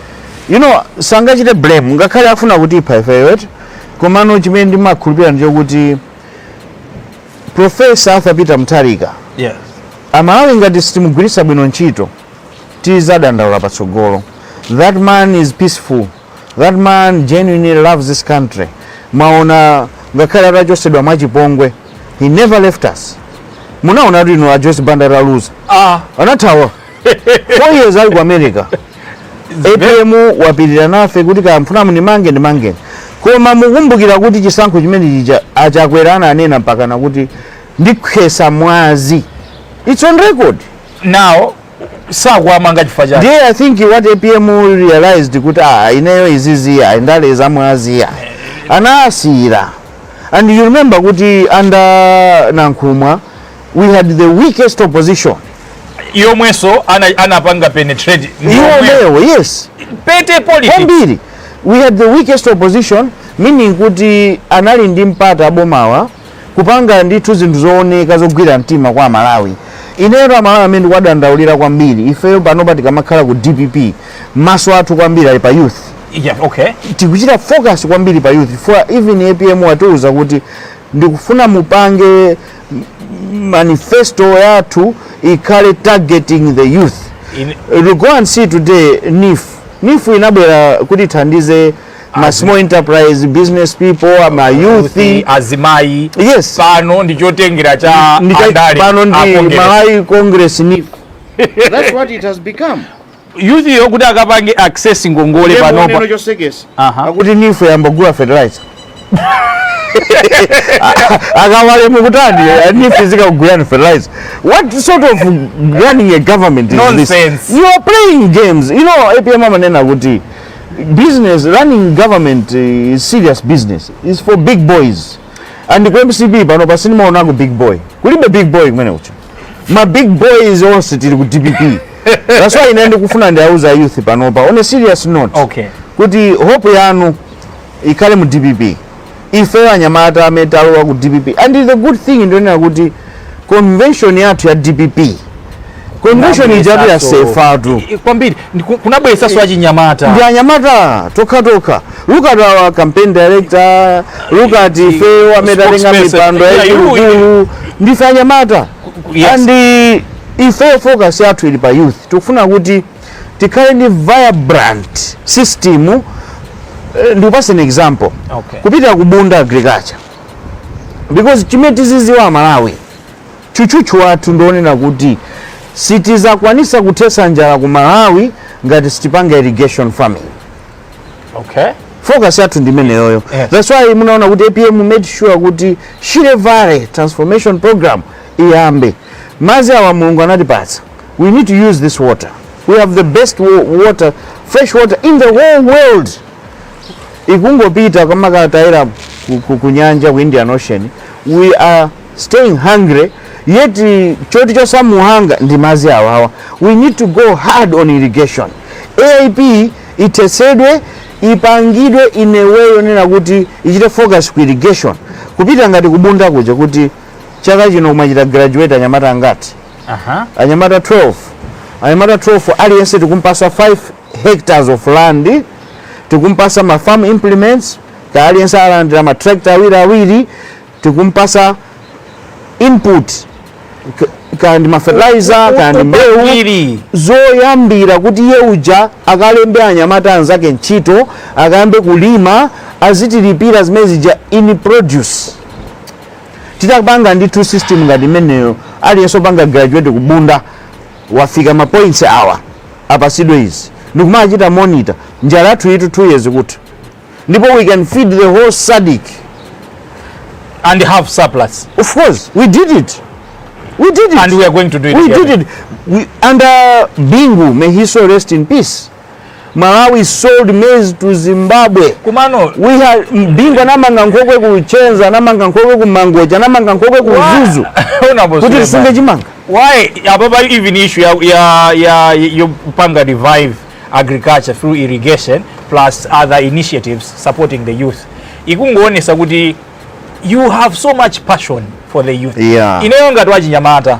sangachite blame ngakhale afuna kuti ipha ifeyo eti. Komano chimene ndimakhulupirira ndichokuti Professor Arthur Peter Mutharika, Amalawi ngati sitimugwiritsa bwino ntchito, tizadandaula patsogolo. That man is peaceful. That man genuinely loves this country. Mwaona ngakhale atachosedwa mwachipongwe, he never left us. Munaona kuti ino a Joyce Banda ataluza, anathawa 4 years ali ku America. APM wapirira nafe kuti kamfuna mundimange, ndimangeni. Koma mukumbukira kuti chisankho chimene chija aChakwera ananena mpakana kuti ndikhesa mwazi. It's on record. Now sakuamanga chifukwa chake. Ndiye I think what APM realized kuti ah, ineyo izizi ah, ndale za mwazi ah, anasiyira. And you remember kuti under Nankhumwa we had the weakest opposition. Yomwenso anapanga penetrate. Iwo omwewo, yes. Petty politics. Kwambiri. We had the weakest opposition, meaning kuti anali ndi mpata abomawa kupanga ndithu zinthu zooneka zogwira mtima kwa Amalawi. Ineyo Amalawi amene ndikuwadandaulira kwambiri, ifeyo panopa tikamakhala ku DPP, maso athu kwambiri ali pa youth. Tikuchita focus kwambiri pa youth, for even APM watiuza kuti ndikufuna mupange manifesto yathu ikhale targeting the youth. You go and see today NEEF. NEEF inabwera kuti ithandize ma small enterprise business people, ma youth, azimayi. Yes. Pano ndi chotengera cha andale Pano ndi a Congress. Malawi Congress NEEF. That's what it has become. Youth yo kuti akapange access ngongole panopa. Chosekesa, akuti NEEF yambogula fertilizer. Akawale mukutani, NEEF zikakugulani fertilizer? What sort of running a government is Nonsense. this? You are playing games. APM amanena kuti business, running government is serious business, is for big boys. And ku MCP pano pasinimaonako big boy, kulibe big boy kumene kucho. Ma big boys onse tili ku DPP. That's why ine ndikufuna ndiauza youth panopa, on a serious note, kuti hope yanu Ikhale mu DPP. Ifeyo anyamata amene talowa ku DPP, and the good thing ndionera kuti convention yathu ya DPP, convention ijatu yasefatu. Kwambiri. Kunabweretsanso achinyamata. Ndi anyamata tokhatokha. Look at our campaign director, look at ifeyo amene tatenga Spokesperson. mipando yaikuluikulu, ndife anyamata. And ifeyo focus yathu ili pa youth. Tikufuna kuti tikhale ndi vibrant system. Ndikupase an example. Kupita kubunda agriculture, because chimene tiziziwa Malawi, chuchuchu wathu ndionena kuti sitizakwanisa kuthetsa njala ku Malawi ngati sitipanga irrigation farming. Focus yathu ndi imeneyoyo. That's why munaona kuti APM made sure kuti Shire Valley Transformation Program iyambe. Madzi awa Mulungu anatipatsa, we need to use this water. We have the best water, fresh water in the whole world. Ikungopita kamakatayira ku nyanja, ku Indian Ocean. We are staying hungry, yet choti chosamuhanga ndi madzi awawa. We need to go hard on irrigation. AIP itetsedwe, ipangidwe in a way yonena kuti ichite focus ku irrigation. Kupita ngati kubunda kuja, kuti chaka chino kumachita graduate anyamata angati? Anyamata 12. Anyamata 12 aliyense tikumpasa 5 hectares of land, tikumpasa ma farm implements, ka aliyense alandira ma tractor awiri awiri, tikumpasa input, kandi ma fertilizer, kandi mbewu Upangiri. Zoyambira kuti iye uja akalembe anyamata anzake ntchito, akayambe kulima, azitilipira zimene zija in produce. Titapanga ndithu system ngati imeneyo, aliyense opanga graduate kubunda wafika ma points awa, apasidwe izi ndikumachita monitor, njala yathu itu 2 years kuti ndipo we can feed the whole SADC and have surplus. Of course, we did it, we did it. And we are going to do it We again. Did it. Under Bingu, may he so rest in peace, Malawi sold maize to Zimbabwe. Kumano We had Bingu anamanga nkhokwe ku Chenza, anamanga nkhokwe ku Mangochi, anamanga nkhokwe ku Mzuzu Honorable kuti Suleiman. tisunge chimanga. Why ababa even issue ya yopanga revive agriculture through irrigation plus other initiatives supporting the youth ikungoonesa kuti you have so much passion for the youth. Ineyo ngati wachinyamata,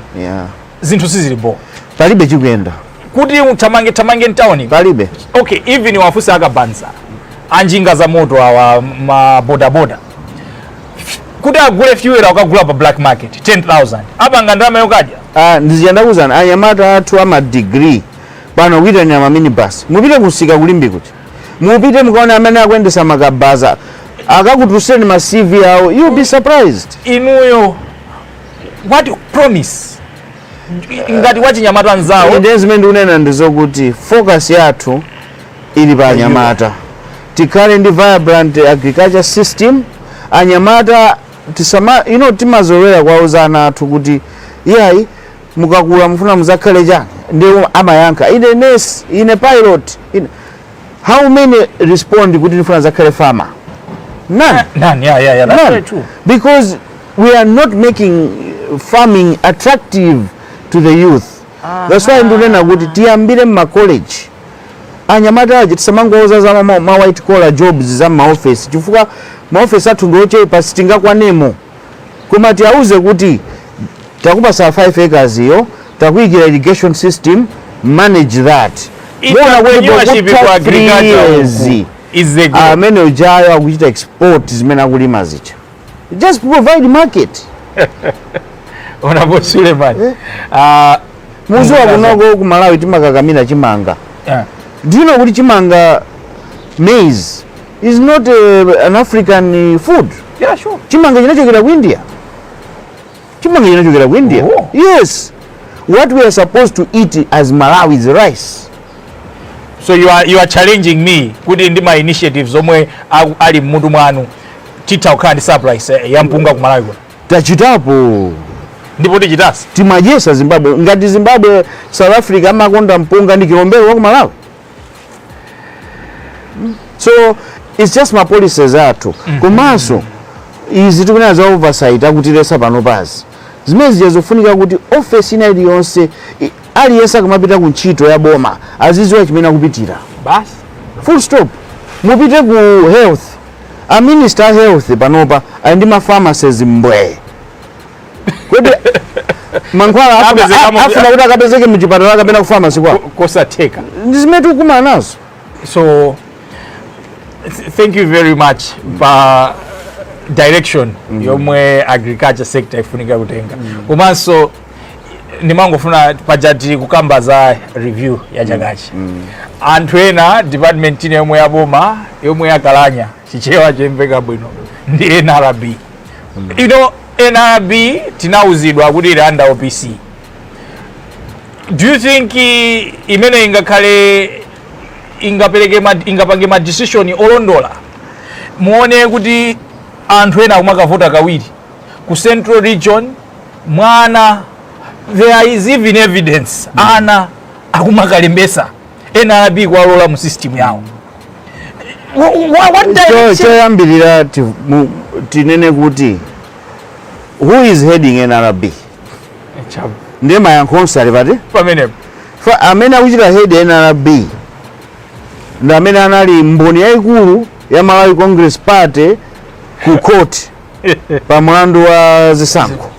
zinthu sizilipo. Palibe chikuyenda. Kuti tamange tamange mtawuni. Palibe. Okay, even wafusa akabanza anjinga za moto awa, mabodaboda, kuti agule fuel akagula pa black market 10,000, apanga ndalama yokadya? Ah, ndiziyandakuzana anyamata athu ama degree pano kuitanira ma minibus. Mupite kusika kulimbi kuti mupite mukaone amene akuyendesa makabaza, akakutuseni ma CV awo, you'll be surprised. Inuyo, what promise ngati wachinyamata nzawo? Ine zimene ndikunena ndizokuti focus yathu ili pa anyamata. Tikhale ndi vibrant agriculture system. Anyamata tisama timazolowera kuwauza ana athu kuti, "Iyayi, mukakula mufuna muzakhale chani?" Ndi amayankha, "Ine nurse, ine pilot, ine." How many respond kuti, "Ndifuna zakhale farmer"? None. None. Yeah, that's None. very true. Because we are not making farming attractive to the youth. That's why ndikunena kuti tiyambire mma college. Anyamata aja tisamangouza za ma white collar jobs za maofesi, chifukwa maofesi athu ndi ochepa, sitingakwanemo. Koma tiyauze kuti takupasa 5 acres iyo, takuyikira irrigation system, manage that. Muona kuti Entrepreneurship pokutha ku 3 agriculture years, uku is the goal. Amene ujayo akuchita export zimene akulima zija. Just provide market. Honorable Suleiman. Muziwa kunoko ku Malawi timakakamira chimanga. Do you know kuti chimanga, maize, is not an African food? Yeah, sure. Chimanga chinachokera ku India. Chimanga chinachokera ku India. Oh. Yes. What we are supposed to eat as Malawi is rice. So you are challenging me kuti ndi ma initiatives omwe ali mmutu mwanu titha kukhala ndi surplus ya mpunga ku Malawi kuno? Tachitapo. Ndipo tichitasi. Timadyesa Zimbabwe. Ngati Zimbabwe, South Africa amakonda mpunga ndi kilombero wa ku Malawi. So it's just ma policies athu. Komanso izi tikunena za oversight akutilesa pano pazi, zimene zija zofunika kuti office ina iliyonse, aliyense akamapita ku ntchito ya boma aziziwa chimene akupitira. Basi. Full stop. Mupite ku health, A minister a health panopa ali ndi ma pharmacies mbwe. Kodi mankhwala afuna kuti akapezeke mchipatala kapena ku pharmacy kwa? Kosatheka. Ndi zimene tikukumana nazo. So thank you very much pa direction yomwe agriculture sector ifunika kutenga. Komanso ndimangofuna pajati kukamba za review ya chakachi, anthu ena department ine yomwe yaboma yomwe yakalanya Chichewa chemveka bwino ndi NRB. NRB tinauzidwa kuti ili under OPC. Do you think imene ingakhale ingapereke ingapange ma decision olondola? Muone kuti anthu ena akumakavota kawiri ku Central Region mwana, there is even evidence ana akumakalembesa, NRB kuwalola mu system yawo. What direction? Choyambirira tinene kuti who is heading NRB? Ndiye mayankho onse ali pati? Pamenepo. Fa amene akuchita head NRB ndi amene anali mboni yayikulu ya Malawi Congress Party ku court pa mlandu wa zisankho.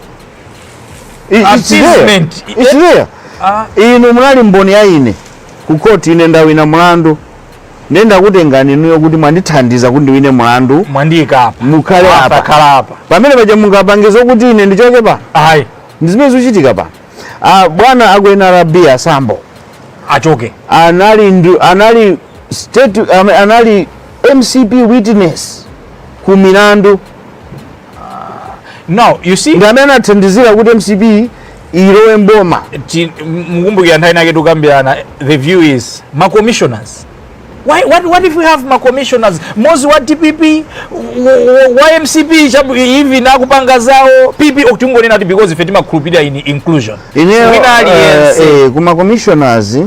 It's there. Appeasement. It's there. Inu munali mboni ya ine ku court, ine ndawina mlandu, ndiye ndakutengani inuyo kuti mwandithandiza kuti ndiwine mlandu. Mwandiyika apa. Mukhale apa. Apa. Khala apa. Pamene paja mungapange kuti ine ndichoke pa? Ayi. Ndi zimene zikuchitika pa. Ah, bwana aku NRB asambo achoke. Anali state anali MCP witness ku milandu. Now you see, ndi amene anathandizira kuti MCP ilowe mboma. Mukumbukira nthawi inake tikukambirana, the view is ma commissioners. Why, what if we have ma commissioners mozi wa DPP, wa MCP, even akupanga zawo PP, okutingonena kuti because ife timakhulupirira in inclusion. Ineyo wina aliyense. Kuma commissioners,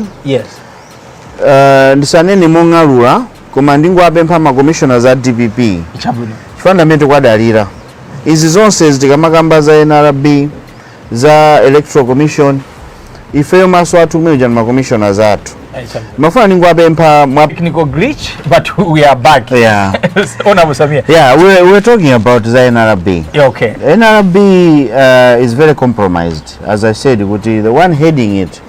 ndisanene mong'alula, koma ndingowapempha ma commissioners a DPP, Chabwino. Chifukwa amene tikwadalira izi zonse zitikamakamba za NRB, za Electoral Commission, ifeyo maso athu kumene ndi ma commissioners athu. Chabwino. Mafuna ndingowapempha mwa Technical glitch, but we are back. Honorable Samia. Yeah, we're talking about the NRB. Yeah, okay. NRB is very compromised. As I said, kuti the one heading it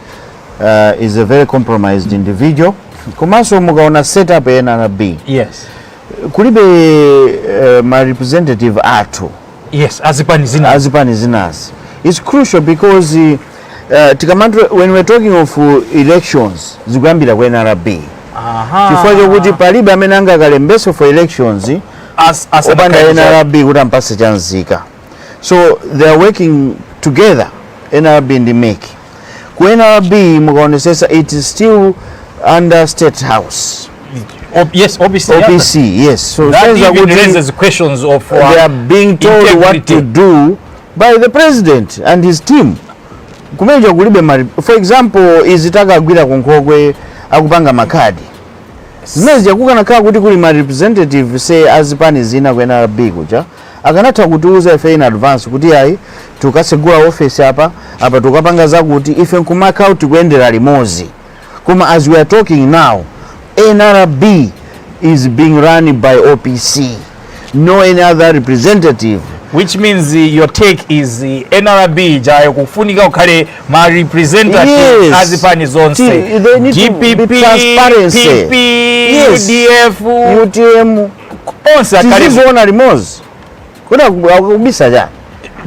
is a very compromised individual. Komanso mukaona setup ya NRB, kulibe ma representative athu Yes, azipani zina. Azipani zinazi. It's crucial because tikamantu when we're talking of elections, zikuyambira ku NRB. Chifukwa chokuti palibe amene angakalembese for elections As opanda NRB kuti ampase chanzika. So they are working together, NRB ndi MEC. Ku NRB mukaonesesa, it is still under State House. Yes, OPC. OPC, yes. So That senza even kuti raises questions of they are being told what integrity. To do by the president and his team. Kumeneja kulibe for example, izi takagwira kunkhokwe akupanga makhadi, zimene zikukanakhala kuti kuli ma representative, say, azipani zina ku NRB kuja, akanatha kutiuza ife in advance kuti ayi, tukasegula office apa apa, tukapanga zakuti, ife nkumakhala tikuyendera limodzi. Koma as we are talking now, NRB is being run by OPC, no any other representative. Which means your take is NRB jayo kufunika kukhale ma representative azipani zonse. They need to be DPP, transparency. PP, UDF, UTM, onse akhale. Tizizoona limodzi kuti akubisa chani.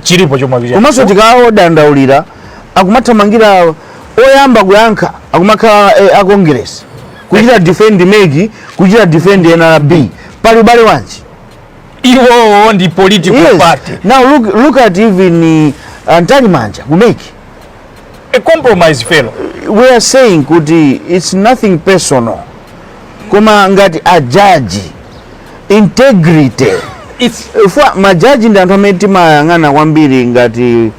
Chilipo chomwe kucha. Komanso tikaodandaulira, akumathamangira oyamba kuyankha akumakhala a Congress kuchita defend MEC, kuchita defend NRB. Pali ubale wanji? Iwowo ndi political party. Now look at even a Mtalimanja ku MEC. A compromise fellow. We are saying kuti it's nothing personal, koma ngati ajaji, integrity. It's Fwa majaji ndi anthu amene timayang'ana kwambiri ngati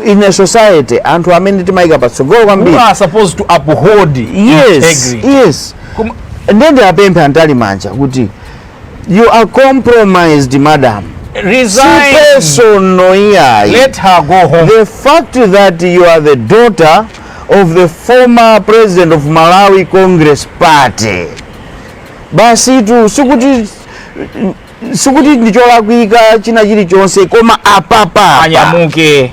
in a society, anthu amene timayika patsogolo kwambiri. Who are supposed to uphold integrity. Ndende apemphe a Mtalimanja kuti you are compromised, madam. Si Resign. Personal iyayi. Let her go home. The fact that you are the daughter of the former president of Malawi Congress Party, basi tu, sikuti Sikuti ndicholakwika china chilichonse, koma apapa Anyamuke.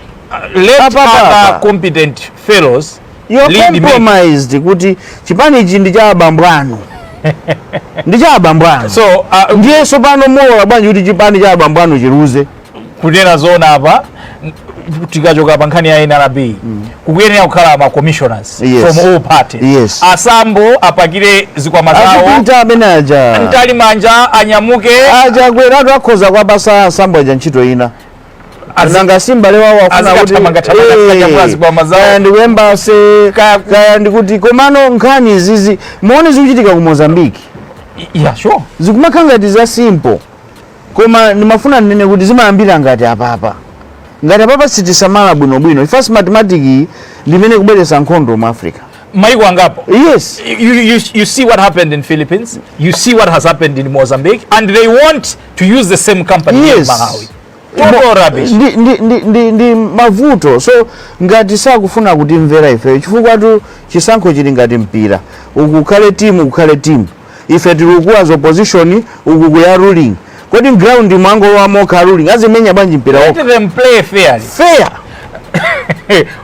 Let Apa, apa, other apa. competent fellows You're lead me. compromised kuti chipani ichi ndi cha abambo anu, ndi cha abambo anu. So Ndiye sopano mulola bwanji kuti chipani cha abambo anu chiluze? Kunena zoona apa, tikachoka pa nkhani ya NRB, kukuyenera kukhala ma commissioners from all parties. Asambo apakire zikwama zawo. Azipita amene aja. Mtalimanja anyamuke. Achakweratu akhoza kwapasa Asambo aja ntchito ina. Nanga simbale wawo afuna kuti Azikathamanga-thamanga, azikanyamula zikwama zawo. Kaya ndi ku embassy, kaya ndikuti, komano nkhani izizi muone zikuchitika ku Mozambique. Zikumakhala ngati za simple, koma ndimafuna ndinene kuti zimayambira ngati apapa. Ngati apapa sitisamala bwinobwino, ifa Smartmatic iyi ndimene kubweretsa nkhondo mu Africa. Maiko angapo. You see what happened in Philippines, you see what has happened in Mozambique, and they want to use the same company in Malawi. Total rubbish. Ndi mavuto. So ngati sakufuna kutimvera ifeyo, chifukwa tu chisankho chili ngati mpira, uku kukhale timu, kukhale timu, ife tili uku as opposition, uku kuya ruling. Kodi ground mwangolowa mokha ruling, azimenya bwanji mpira Let wokha? them play fairly. Fair.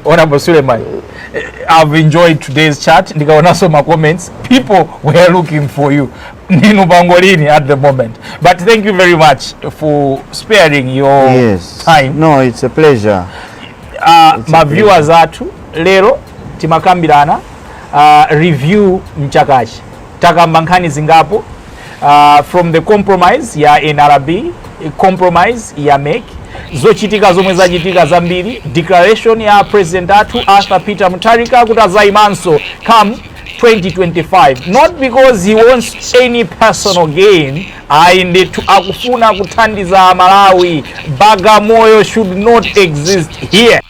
Honorable Suleiman, I've enjoyed today's chat. Ndikaonanso ma comments, people were looking for you. Ndinu pangolini at the moment. But thank you very much for sparing your time. No, it's a pleasure. Ma viewers athu, lero timakambirana review mchakachi. Takamba nkhani zingapo, from the compromise ya NRB, compromise ya MEC, zochitika zomwe zachitika zambiri, declaration ya president athu Arthur Peter Mutharika kuti azayimanso come 2025, not because he wants any personal gain, ayi ndithu, akufuna kuthandiza Malawi. Bagamoyo should not exist here.